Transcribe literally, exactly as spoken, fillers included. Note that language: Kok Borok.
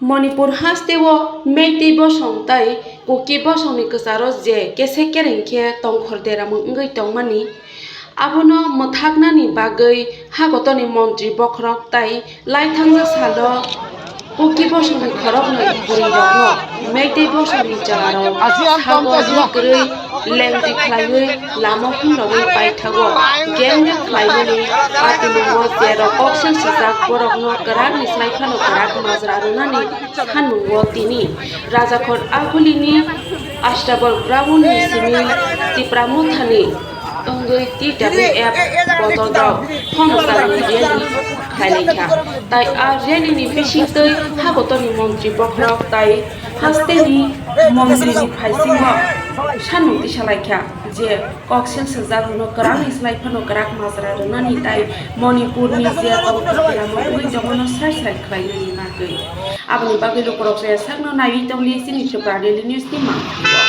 Manipur hasteo Meitei bosong tai Kuki bosongni kwcharo je kesek kereng khe tongkhor deramung wngwi tongmani, abono mwthaknani bagwi ha kotorni montri bokhorok tai laithangsa salo Kuki bosongni khoroknwi bwrwirokno Meitei bosongni chwlarok sago kwrwi lengri khlaiwi lama humrogwi paithago gang rape khlaimani patimungo jerok koksil swijak borokno kwrakni slai phano kwrak majra rwnani sanmungo tini Rajakhor Agulini Astabal Groundni simi Tipra Mothani wngwi T W F bodolrok phono rally khlailaikha. Tai a rally ni bisingtwi ha kotorni montri bokhorok tai hasteni montri ni phaisingo sanmung tisalaikha je koksil swijak rokno kwrak ni slai phano kwrak majra rwnani tai Manipur ni je tongthok lama wngwi tongmano sai sai khlainani bagwi. Aboni bagwi lukurok se sakno naiwi tongli chini Tripura Daily News ni mangpili o.